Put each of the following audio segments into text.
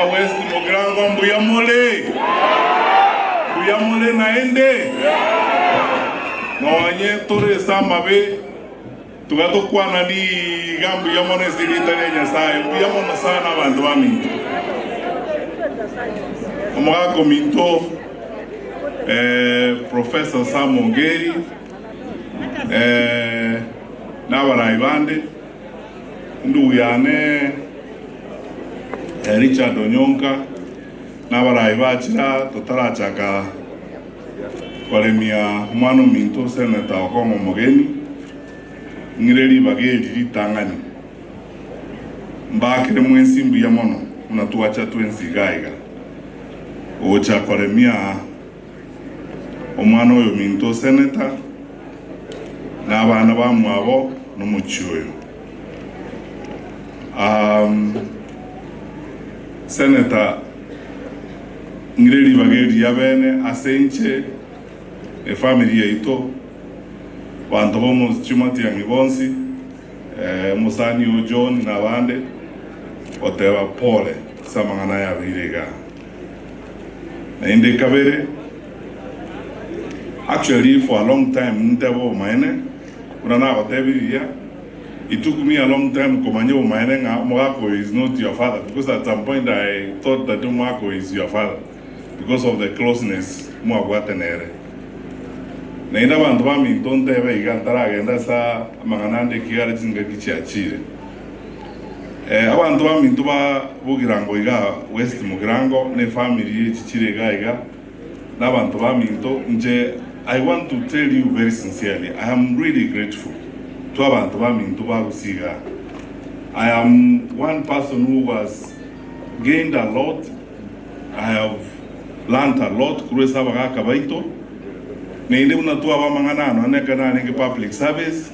ba West Mugirango mbuya more? Mbuya more naende? Nonye tore ase amabe, tiga tokwanani iga mbuya mono ase erieta ria Nyasae. Mbuya mono sana abanto baminto. Omogaka ominto eh, Professor Sam Ongeri eh, na abarai bande Endugu yane Richard Onyonka na abarai bachira totarachaka koremia omwana ominto Senator Okong'o Omogeni, ng'ire ribaga eri ritang'ani mbakere mwensi mbuya mono buna twacha twensi iga iga gocha koremia omwana oyo ominto Senator na abana bamwabo nomochie oyo. Senator, ng'ire ribaga eri riria bene ase inche, efamiri yaito, abanto b'omochie Matiang'i bonsi, omosani oo John na abande, goteba pole ase amang'ana aya abeire igaa. Naende kabere, actually for a long time ntebe obomaene, buna nagotebirie riria, it took me a long time komanya obomaene ng'a omogaka oyo is not your father because at some point I thought that omogaka oyo is your father because of the closeness mwabwate nere. Naende abanto baminto ntebe iga ntaragenda ase amang'ana ande ekiagera chingaki chiachire. Abanto baminto ba Bogirango iga West Mugirango ne family echi chire iga iga na abanto baminto inche I want to tell you very sincerely I am really grateful to abanto baminto ba Gusii igaa. I am one person who has gained a lot, I have learnt a lot korwa ase abagaka baito naende buna twaba amang'ana aya nonye ekero narenge public service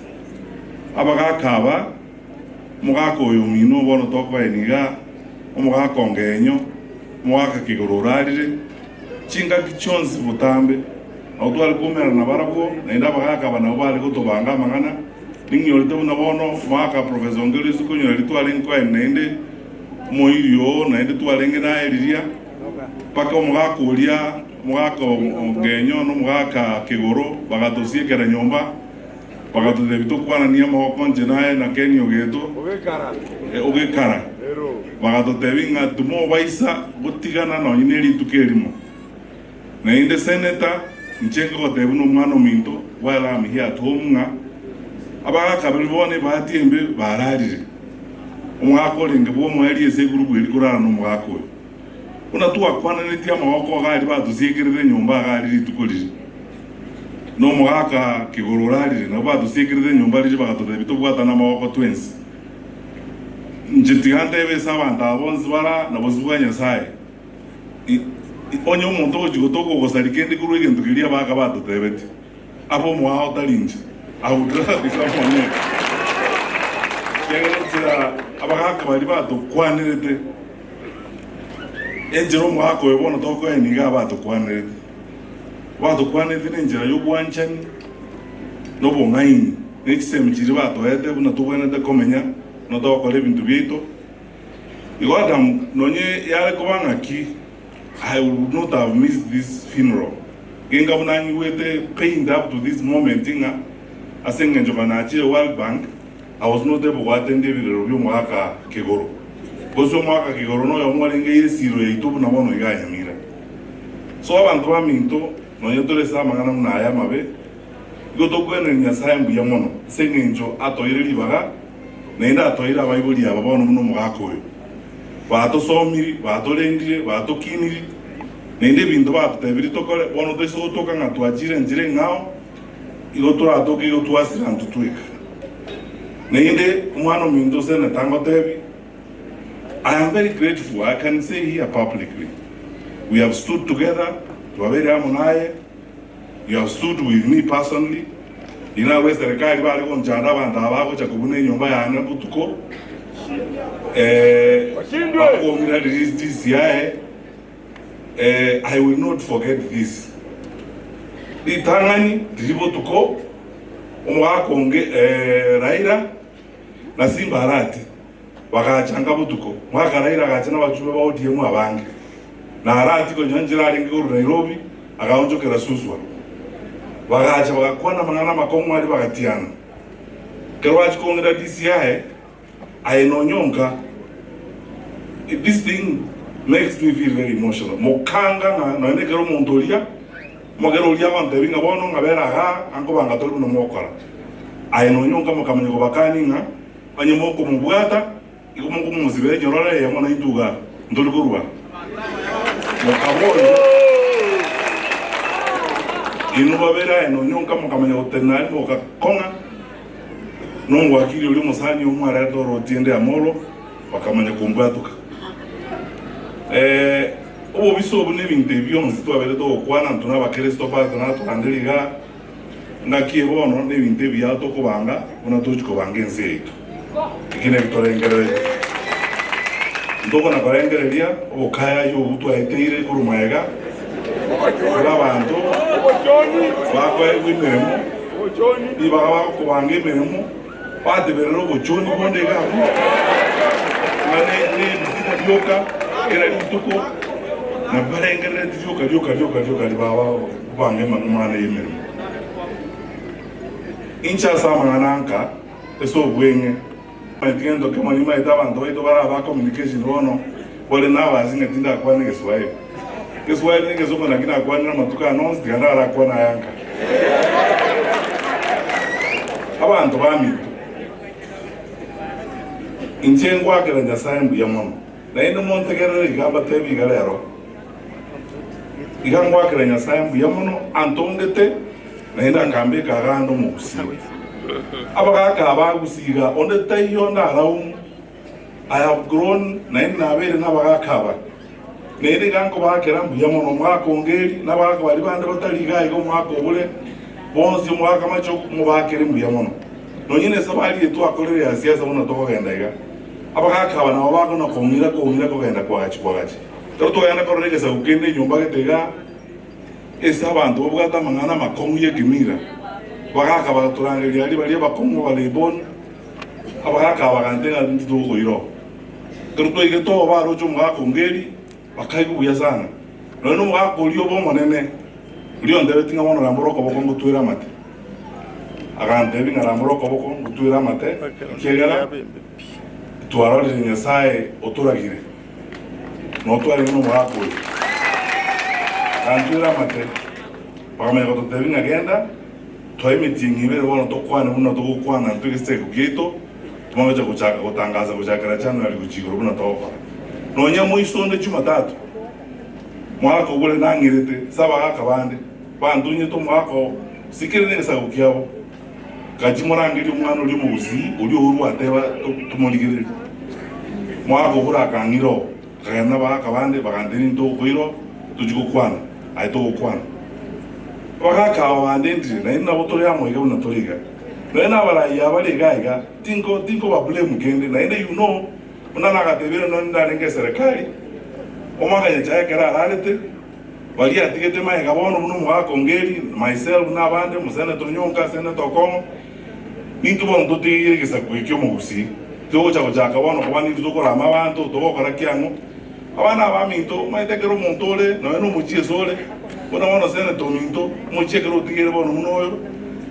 abagaka aba Omogaka oyo omino bono tokoenia iga, omogaka ongenyo, omogaka kigoro orarire, chingaki chionsi botambe, nabo tware koumerana nabarabwo, naende abagaka aba nabwo bare gotobanga amang'ana. Ning'iorete buna bono omogaka Professor Ongeri ase konyora riria twarenge koenia naende omoiri oo naende twarenge naye riria, mpaka omogaka oria, omogaka ongenyo na omogaka kigoro bagatosiekera nyomba. Bagatotebia tokwananie amaboko inche naye na Kenny Ogeto ogekara. Bagatotebia ng'a timobaisa gotigana nonye ne rituko erimo. Naende Senator, inche nkogotebia buna omwana ominto while I'm here at home ng'a abagaka baria bono ebahati embe bararire. Omogaka orenge bw'omoerio ase egurubu eria korara nomogaka oyo. Buna twakwananetie amaboko iga aria batosiekerete enyomba iga aria rituko riria. Na omogaka kegoro orarire, nabo batosiekerete enyomba riria bagatotebia tobwatane amaboko twensi. Inche tiga ntebe ase abanto aba bonsi bara na bosio bwa Nyasae, onye omonto ogochia gotoka ogosaria kende korwa egento keria abagaka batotebetie, abe omoao tari inche. I would rather be someone else. Ekiagera enchera abagaka baria batokwanerete, enchera omogaka oyo bono tokoenia iga abatokwanerete. Batokwanerete nenchera y'obwanchani na obong'aini, ne chisemi chiria batoete buna tobwenerete komenya na togokora ebinto biaito. Igo Adam nonye yare koba ng'aki, I would not have missed this funeral. Genka buna nyigwete pained up to this moment ng'a ase engencho ba nachire World Bank, I was not able goattend ebirero bi'omogaka Kegoro. Gose omogaka Kegoro noyomo orenge esiro yaito buna bono iga Nyamira. So abanto baminto, nonya tore ase amang'ana buna aya amabe, igo tokweneria Nyasae mbuya mono ase engencho atoeire ribaga, naende atoeire abaibori aba bono buna omogaka oyo. Batosomiri, batorendire, batokiniri, naende ebinto batotebirie tokore, bono toise gotoka ng'a twachire enchera eng'ao, igo toratoke igo twasira intwe tweka. Naende omwana ominto Senator ngotebi, I am very grateful, I can say here publicly, we have stood together, twabeire amo naye, you have stood with me personally, riria narwa eserekari bare gonchanda abanto aba bagocha kobuna enyomba yane botuko, eh, bakong'ira release DCI, eh, I will not forget this. Ritang'ani riria botuko, omogaka onge eh, Raila na Simba Arati. Bagacha nka botuko, Mwaka Raila agacha nabachumbe ba ODM abange, na Arati konya nchera arenge korwa Nairobi agaonchokera Suswa. Bagacha bagakwana amang'ana amakong'u aria bagatiana. Ekero bachia kong'ira DCI, aye nonyonka, this thing makes me feel very emotional. Mokanga ng'a nonya nekero omonto oria, omogere oria agontebia ng'a bono ng'a bera igaa, ankobanga tori buna mogokora. Aye nonyonka mokamanya kobakania ng'a Onye mokomobwata, igo mokomosibera enyororo eyemo naintwe iga ntori korua. Mokaboria, Inwe babere aye nonyonka mokamanya gotenena aria mogakong'a nomowakili oria omosani omwarete ore Otiende Amolo, bakamanya kombwatoka. Eh, obobisa obo nebinto ebi bionsi twabeire togokwana intwe nabakeresto pastor natoranderia igaa. Ngaki bono nebinto ebiya tokobanga buna tochi kobanga ense yaito. Eki nebi torengereretie. Ntokona korengereria obokayayi obu twaeteire korwa magega, buna abanto bakoegwa emeremo, ribaga bagokobanga emeremo, bateberera obochoni bonde iga abwo, ng'a ne- nebitina bioka kera rituko, na barengereretie rioka rioka rioka rioka riba Kobanga amang'ana y'emeremo. Inche ase amang'ana anka ase obweng'e, maeti gento kemo nimaete abanto baito bare aba communication bono bare nabasi ng'a tindakwana egeswahili. Egeswahili negesongo naki nakwanire amatuko ane onsi tiga ndarakwane aya nka. Abanto baminto, inche ngwakera Nyasaye mbuya mono, naende montegerere iga mbatebi iga rero. Iga ngoakera Nyasae mbuya mono antongete, naende akambeka iga ande omogusii. Abagaaka aba agusii iga, onde taiyo ndaraumu. I have grown, naende nabeire nabagaaka aba. Naende iga nkobaakera mbuya mono omogaka Ongeri, na abagaaka baria bande batari iga iga omogaka Obure, bonsi omogaka Machogu, mobaakere mbuya mono. Nonye nesabari eye twakorire ya siasa buna tokogenda iga, abagaaka aba nabo bakona kong'ira kong'ira kogenda kwagachi kwagachi. Ekero twagenda korora egesaku kende enyomba gete iga, ase abanto babwate amang'ana amakong'u y'ekemira, bagaka bagatorangeria aria baria abakong'u Abaleboni, abagaka aba bagantebia ng'a intwe togokoira oo. Ekero twaigete oo baroche omogaka onge eria, bakaigwa buya sana. Nonya na omogaka oria obe omonene, oria ontebetie ng'a bono rambora okoboko ngotwere amate. Agantebia ng'a rambora okoboko ngotwere amate, ekiagera twarorire Nyasaye otoragire. Notwarenge nomogaka oyo. Gantwera amate, bakamanya gototebia ng'a genda, twae emetienyi ebere bono tokwane buna togokwana intwe egesaku giaito, tomanye gocha gochaka gotangasa gochakera January gochia igoro buna togokora. Nonya moiso onde Jumatatu, mogaka obore nang'irete ase abagaka bande, bantunyete omogaka oo, sikere negesaku kiabo, Gachia morangerie omwana oria omogusii, oria oorwa ateba tomorigererie. Mwakobora akang'ira oo, akagenda nabagaaka bande, baganteebia ntokoira oo, tochie gokwana, aye togokwana. Abagaaka aba bandentire, naende nabo tore amo iga buna tore iga. Nonya nabarai aba bare iga iga, tinko tinkoba blame kende, naende you know, buna nagatebiire nonya ndarenge eserekari, omwaka Nyachae ekero ararete, Baria atigete magega bono buna omogaka Ongeri, myself na abande, omosenetor Onyonka, Senator Okong'o, nintwe bono totigeire egesaku eke omogusii. Togocha gochaka bono koba nintwe tokorama abanto, togokora ki ang'o. Abana abaminto, omanyete ekero omonto ore nonya na omochiese ore, buna bono Senator ominto, omochie ekero otigeire bono buna oyo,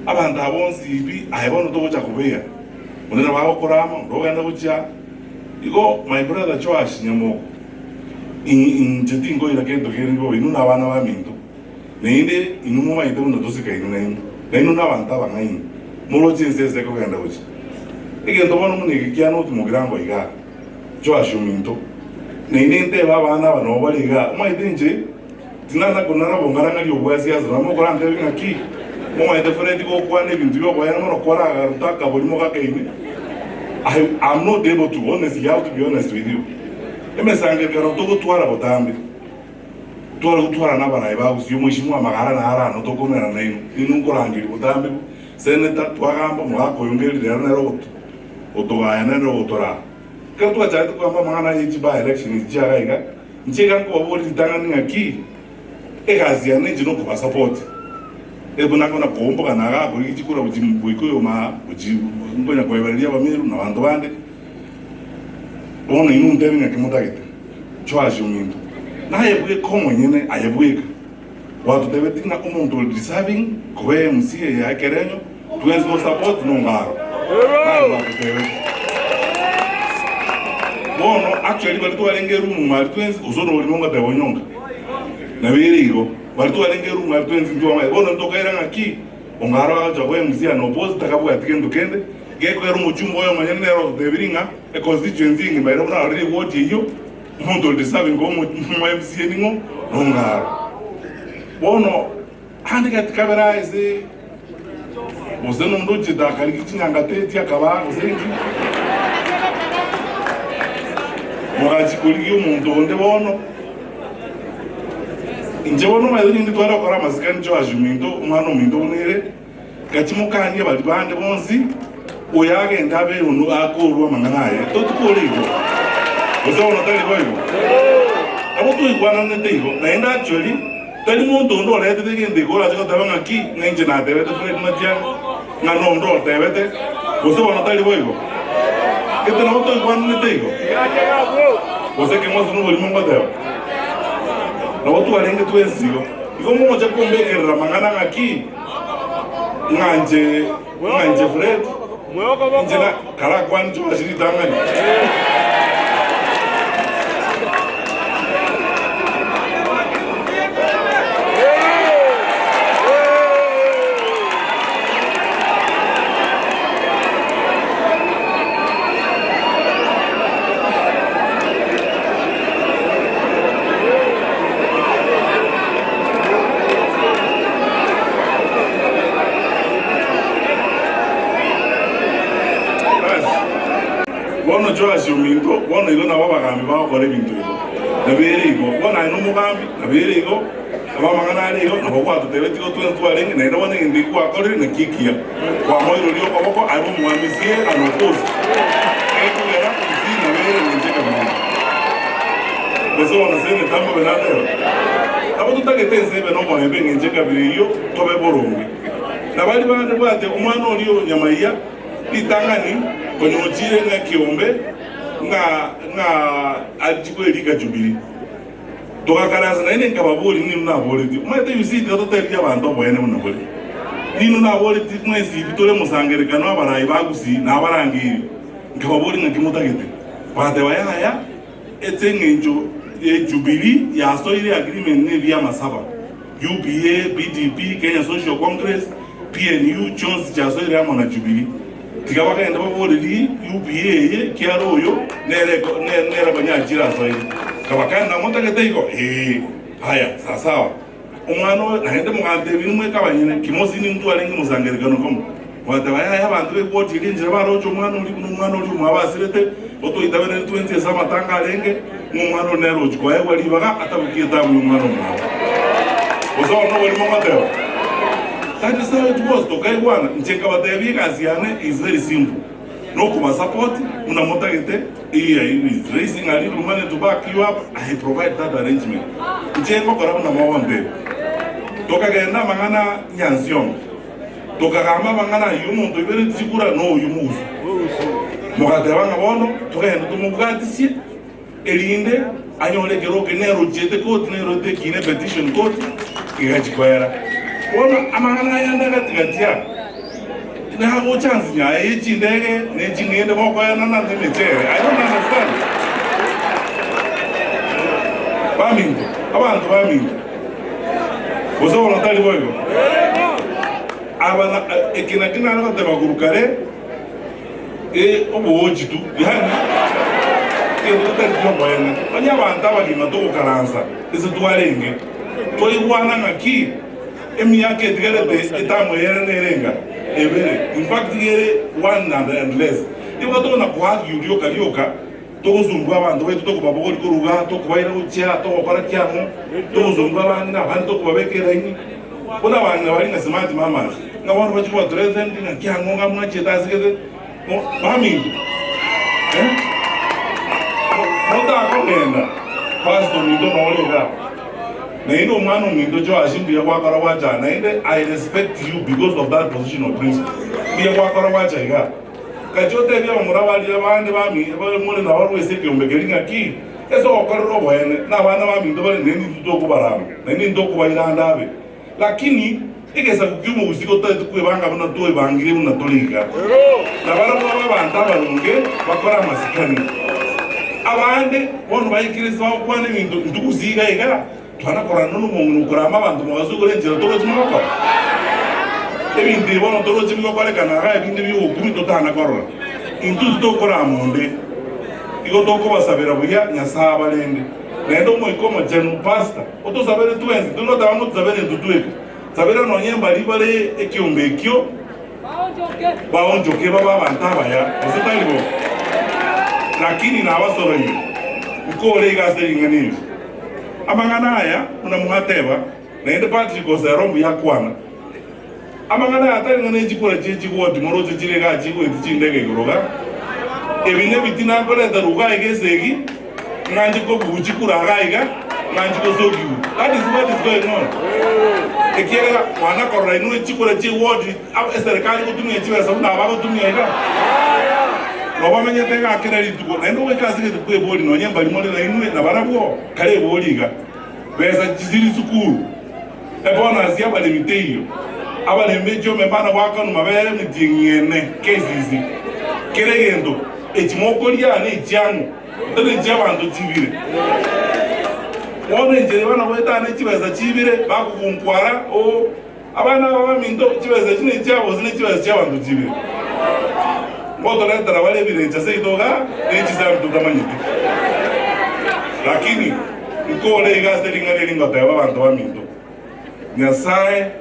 abanto aba bonsi pi, aye bono togocha kobea. Onde nabo agokorama, onde ogenda gochia. Igo my brother Joash Nyamoko, Inche tinkoira gento kende bobe inwe nabana baminto, naende inwe momanyete buna tosikaine nainwe, na inwe nabanto abang'aini, moroche ense ase ekogenda gochia. Egento bono buna eke kiane otimokire ango igaa, Joash ominto, naende ntebe abana aba nabo bare igaa, omanyete inche tinana konara bong'arang'aria obwasiasa, nabo mokorantebie ng'aki, momanyete Fred gokwana ebinto biokoena mono kwaragaruta akaborimo gake ime, I am not able to honestly, I have to be honest with you. Emesangererekano togotwara botambe, tware gotwara nabaraai ba gusii, omweshimiwa amagara naro ano tokomerana nainwe, inwe nkorangeria botambe bo senator, twagamba omogaka oyo ngeri rero nere ogoto otogaya nere ogotoraa. Ekero twachagete kogamba amang'ana aye chi by election echi chiaga iga, inche iga nkobaboria ritang'ani ng'aki, egasi yane inche nokobasupport, buna kona koombogana igaa korigia chikura gochia goika oyomaa gochia nkonya koebereria abameru na abanto bande. Bono inwe ntebi ng'aki motagete, Joashi ominto, naye bweka omonyene, aye bweka gwatotebetie ng'a omonto ore deserving koba MCA ya ekerenyo twensi go support nongaro. Naye gwatotebetie. Bono actually baria twarenge eroom aria twensi gose orori nongoteba onyonka. Nabo ere igo, baria twarenge eroom aria twensi ntwamaete. Bono ntokaira ng'aki Ongaro agacha koba MC and opposed takabwati gento kende, gekoera omochumba oye omonyene nere ototebirie ng'a econstituency engima ere buna arorire eward eyio, omonto ore deserving koba omo MCA ning'o? Nongaro. Bono ande gati kabere aye ase gose nonde ochete akarigia chinyangata akabaa gose inki, mogachia korigia omonto onde bono. Inche bono omanyete ninde tware gokora amasikani Joashi ominto, omwana ominto buna ere, ngachimokania baria bande bonsi, oyo agende abe ono akorua amang'ana aye. Totikore igo? Gose bono tari boigo? Nabo toigwananete igo. Naende actually, tari monto onde oretete egento eke orache goteba ng'aki, ng'a inche natebete Fred Matiang'i, ng'a nonde otebete, gose bono tari boigo? Gete nabo toigwananete igo? Gose keng'wanso noborimo ngoteba? Nabo twarenge twensi igo. Igo mogocha kombekerera amang'ana ng'aki? Ng'a inche, ng'a inche Fred, inche na karakwane Joash ritang'ani. Bono Joashi ominto, bono igo nabo abagambi bagokora ebinto igo. Nabo ere igo. Bono aye nomogambi, nabo ere igo, nabo amang'ana are igo, nabo gwatotebetie igo twensi twarenge, naende bono egento eki gwakorire naki ekiya. Kwamoiroria okoboko, aye bomwamisie anokosi. Gekogera insi nabo ere engencho ekabiriri. Gose bono seneta mbobe nateba? Nabo totagete ense ebe nomorembe engencho ekabira eyio tobe boronge. Na baria bande bwate omwana oria o nyamaiya ritang'ani konya ochire ng'a ekiombe ng'a ng'a achikwe erika Jubilee. Togakaransa naende nkababoria ninwe naboretie, Omanyete you see tiga totebirie abanto oboene buna bore. Ninwe naboretie mwensi intwe tore mosangererekano abarai ba Gusii na abarangeiri. Nkababoria ng'aki motagete. Bagateba yaya ase eng'encho ye Jubilee yasoire agreement ne ebiama saba, UPA, BDP, Kenya Social Congress, PNU chionsi chiasoire amo na Jubilee. Tiga bagende baborerie UPA eye ekiara oyo nere nere konya achire asoire. Kabakana namotagete igo? Ee. Haya, sasawa. Omwana oyo naende mogantebirie mweka abanyene, kimosi nintwe arenge mosangererekano komo. Mogateba yaya abanto b'egoti eria enchera baroche omwana oria buna omwana oria omwabo asirete, otoitaberere twensi ase amatanga arenge, ng'a omwana oria nere ochia koegwa ribaga atabukie etabu y'omwana omwabo. Gose bono noborimo ngoteba? That is how it was, tokaigwana. Inche nkabatebia egasi yane is very simple, nokobasupport buna motagete, here is raising a little money to back you up, I provide that arrangement. Inche ngokora buna mogontebia. Tokagenda amang'ana Nyansiongo, tokagamba amang'ana ayio omonto oibereti chikura noyio mogusu. Mogateba ng'a bono togende tomobwatisie. Erinde anyore ekero oke nere ochiete koti, nere otekine petition koti, egachia koera. Bono amang'ana aya ande agati-gati aa, nagocha nsinya aye ye chindege ne ching'ende bokoenana ne emechere. I don't understand. Baminto, abanto baminto, gose bono tari boigo? Aba na eke nakio nare goteba korwa kare. Ee, oboochi tu, yaani egento getari ki'oboene. Onye abanto abagima togokaransa ase twarenge, twaigwana ng'aki emiaka etigarete etamu eyere nerenga ebere, in fact nigo ere one and less. Nigo tokona koargue rioka rioka, togosumbua abanto baito tokobabogoria korwa igaa, tokobaira gochia, togokora ki ang'o, togosumbua abang'ina, abande tokobabeka eraini. Buna abang'ina baria ng'a smart mamas, ng'a bono bachia kobathreaten ng'a ki ang'o ng'a mwachiete ase gete, baminto eh, motakogenda pastor ominto nore igaa, naende omwana ominto Joash mbuya gwakora gwacha aa, naende I respect you because of that position of principle, mbuya gwakora gwacha igaa. Gachia otebie abamura baria bande more nabarabwo ase ekeombe keria ng'aki, Ase ogokorera oboene, na abana baminto bare naende intwe tokobarama, naende intwe tokobaira ande abe. Lakini egesaku ki'omogusii gotagete kwebanga buna twebangire buna tore iga, na barabwo abe abanto abaronge bakore amasikani. Abande bono baikire ase bagokwana ebinto intwe gusii iga iga, twana korana nomong'ina okorama abanto mogaso igoro enchera toroche mogokora. Ebinto ebi bono toroche bigokorekana iga ebinde bi'ogokumia totana korora. Intwe titokorama onde, igo tokobasabera buya Nyasae abarende. Naende Omoika Omochenu, Pastor, Otosabere twensi, tori goteba ng'a otosabere intwe tweka. Sabera nonya mbaria bare ekiombe ekio baonchoke babe abanto abaya, gose tari bo? Lakini nabasoroire, nkore iga ase ring'ana eri. Amang'ana aya, buna mwateba, naende Patrick Osero mbuya akwana. Amang'ana aya tari ng'a nechikura chie chigoti moroche chire igaa chigoeti chindege igoro iga. Ebi nebitina nkoreta ruga iga esegi, ng'a nche kobugu chikura iga iga, ng'a nche gosokigwa. That is what is going on. Ekiagera kwana korora inwe chikura chie ward, eserekari egotumia chibesa buna abagotumia iga. Nabo bamenyete igaa kera rituko, naende ogoika ase egento kwebori nonye mbari more nainwe nabarabwo, kare ebori iga. Besa chisiri sukuru. Ebonasi y'abaremi teiyo, abaremi be chiombe mbana goakanwa mabere emetienyi ene KCC. Kera egento echi mokoria nechiang'o, tari echi'abanto chibire. Bono enchera bana goetana chibesa chibire bakogunkwara oo abana aba baminto chibesa echi nechiabo gose nechibesa chi'abanto chibire. Ngotoretera bare ebirecha seito igaa ne chisambi totamanyeti. Lakini nkore iga ase ring'ana eri ngoteba abanto baminto, Nyasae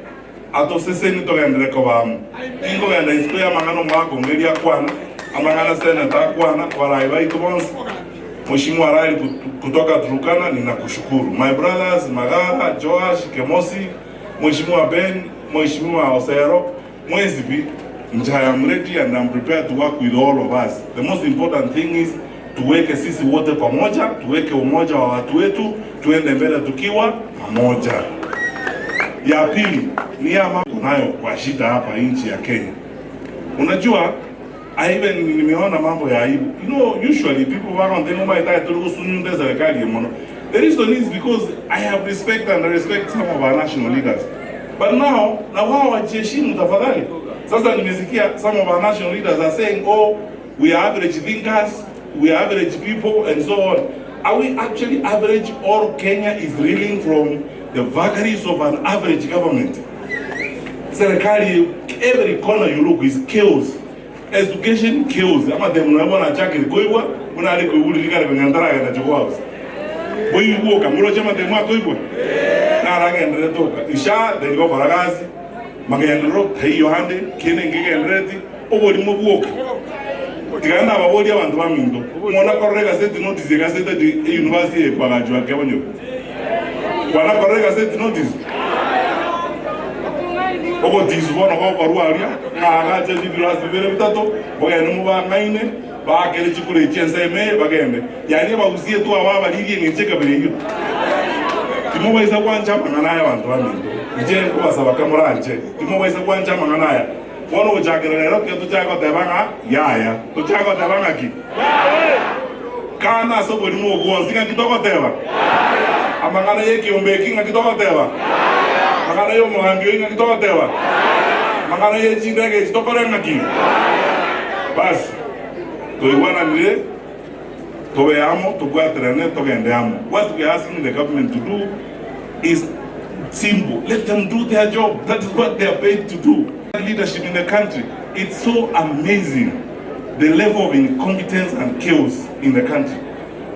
atosesenie togenderere koba amo. Tinkogenda isiko y'amang'ana omogaka onge akwana, amang'ana seneta akwana, abarai baito bonsi, Mheshimiwa Rari kutoka Turkana ninakushukuru. My brothers Magara, Joash, Kemosi, Mheshimiwa Ben, Mheshimiwa Osero, Mwensi pi, inche I am ready and am prepared to work with all of us. The most important thing is tuweke sisi wote pamoja, tuweke umoja wa watu wetu, tuende mbele tukiwa pamoja. Ya pili ni ya mambo tunayo kwa shida hapa nchi ya Kenya. Unajua I even nimeona mambo ya aibu. You know, usually people baronte ng'o maete turi gosunyunta serikali mono. The reason is because I have respect and I respect some of our national leaders. But now, na wao wajiheshimu tafadhali. Sasa nimesikia some of our national leaders are saying, oh, we are average thinkers, we are average people, and so on. Are we actually average or Kenya is reeling from the vagaries of an average government? Serikali, every corner you look is chaos. Education chaos. Amatemu nonya bono achakire koigwa, buna are koigwa riria kare konya ntaragenda Chogoo House. Boigwoka, moroche amatemu akoigwa? Naragendererete oka. Isha tari gokora gasi, magenderero taiyo ande, kende nkegenderereti, oborimo bwoka. Tiga nababorie abanto baminto, mwana korora egaseti notice egaseti ati eyunivasiti eye kwagachwa kebonyoru. Kwana korora egaseti notice? Ogotisu bono gokorwa aria, ng'a agache ebirasi bibere bitato, bogende mobang'aine, baakere chikura echi ensemo eye, bagende. Yaani abagusie twaba abarigia eng'encho ekabira eyio. Timobaisa gwancha amang'ana aya abanto baminto. Inche nkobasaba kamoranche, timobaisa gwancha amang'ana aya. Bono gochakera rero tiga tochake goteba ng'a yaya. Tochake goteba ng'a ki? Kana ase oborimo obo bwonsi ng'aki togoteba? Amang'ana y'ekiombe eki ng'aki togoteba? Amang'ana y'omogambi oyio ng'aki togoteba? Amang'ana ye chindege echi tokore ng'aki? Basi, toigwananire, tobe amo, tobwaterane, togende amo. What we are asking the government to do is simple, let them do their job, that is what they are paid to do. Leadership in the country, it's so amazing the level of incompetence and chaos in the country.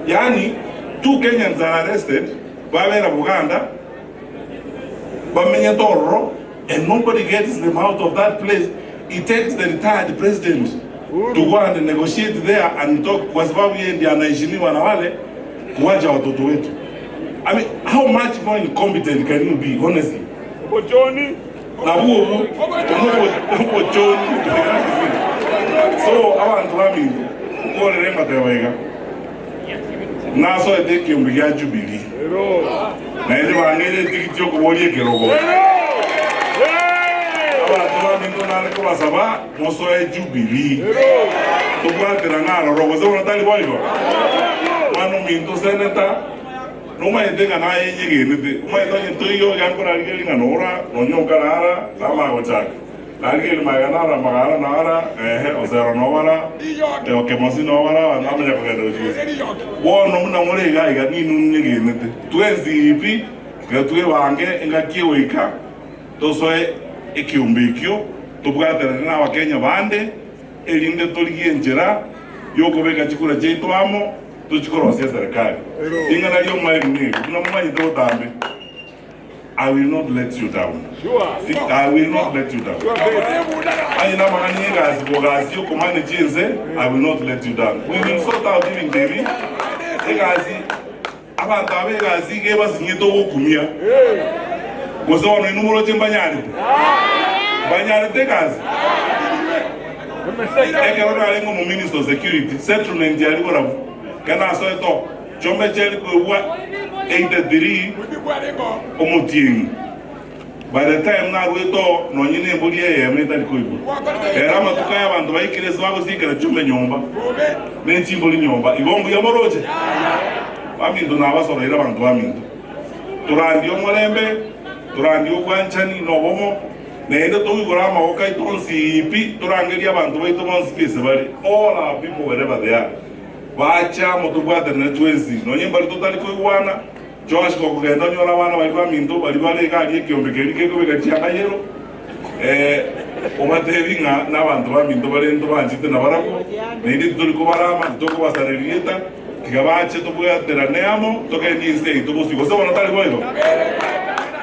Yaani two Kenyans are arrested, babera Buganda, bamenyete ororo and nobody gets them out of that place. It takes the retired president to go and negotiate there and talk kwa sababu yeye ndiye anaheshimiwa na wale kuwacha watoto wetu. I mean, how much more incompetent can you be honestly? Obochoni. Nabwo obo obochoni. So abanto baminto nkorere ngoteba iga nasoete ekiombe gia Jubilee naende bang'eire etigiti yokoboria ekerogo. Abanto. baminto nare kobasaba mosoe Jubilee, tobwaterane aroro, gose bono tari boigo? Mwana ominto senator, nomanyete ng'a naye nyegenete, omanyete onye toiyo iga nkorarigereria ng'a nora, nonya okarara, namanya gochaka. Narigereria magega nara amagara nara, ehe, Osero nobara, Okemosi nobara, abanto bamanya kogenda gochia gose. Bono buna more iga iga ninwe nyegenete, twensi pi, tiga twebange engaki egoika tosoe ekeombe ekio, tobwaterane n'Abakenya bande, erinde torigie enchera y'okobeka chikura chiaito amo, tochie korosia eserekari. Ring'ana ri'omoerio neri, buna momanyete botambe, I will not let you down. I will not let you down. Aye namang'ana y'egasi bogasi y'okomanage ense, I will not let you down. We will sort out ebinto ebi, egasi Abanto aba egasi iga ebasinyete ogokumia, gose bono inwe moroche mbanyarete? Mbanyarete egasi? Ekero narenge omominister of security, settlement yaria borabu, ekero nasoete oo, chiombe chiaria koigwa 83 omotienyi. By the time narwete oo, nonye nembori eyemo etari koigwa. Ere amatuko aya abanto baikire ase bagosiekera chiombe nyomba, ne chimbori nyomba. Igo mbuya moroche? Baminto nabasoroire abanto baminto. Torandie omorembe, torandie obwanchani na obomo, naende toigore amaboko aito onsi pi, torangerie abanto baito bonsi pi ase bare, all our people wherever they are, bache amo tobwatanere twensi, nonye mbari totari koigwana, Joash gokogenda onyore abana baria baminto baria bare iga aria ekeombe keria gekobeka chianga yellow, eh, obatebi ng'a nabanto baminto bare ntobanchete nabarabwo, naende titori kobarama, titokobasareria rieta, tiga bache tobwaterane amo, togende ense yaito bosio. Gose bono tari boigo?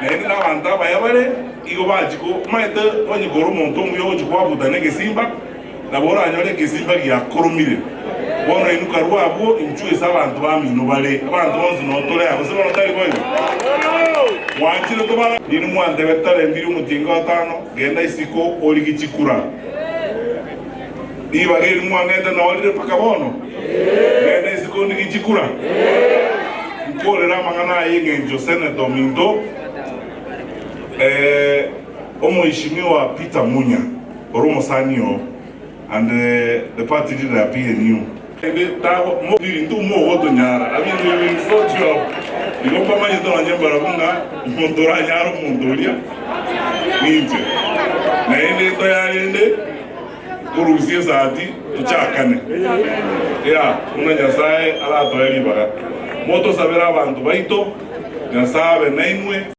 Naende nabanto abaya bare, igo bachia ko, omanyete onye kore omonto omuya ogochia koabuta negesimba, Nabo oranyore egesimba giakoromire. Bono inwe karue abwo, inchuo ase abanto bamino bare. Abanto bonsi noo tore aa, gose bono tari boigo? Mwanchire tobara? Ninwe mwantebete tarembiri omotienyi o gatano, genda isiko origie chikura. Ribaga eri mwang'ete noo rire mpaka bono? Genda isiko ondigie chikura? Nkorere amang'ana aya engencho Senator ominto, Omoishimiwa Peter Munya. Ore omosani oo and the party leader ya PNU. Naende intwe mogotonyara, I mean we will sort you out. Igo mbamanyete nonye mbarabwo ng'a omonto oranyare omonto oria ninche. Naende toyarende korusia esati tochakane. Yeah, buna Nyasaye aratoe ribaga. Motosabere abanto baito, Nyasaye abe nainwe.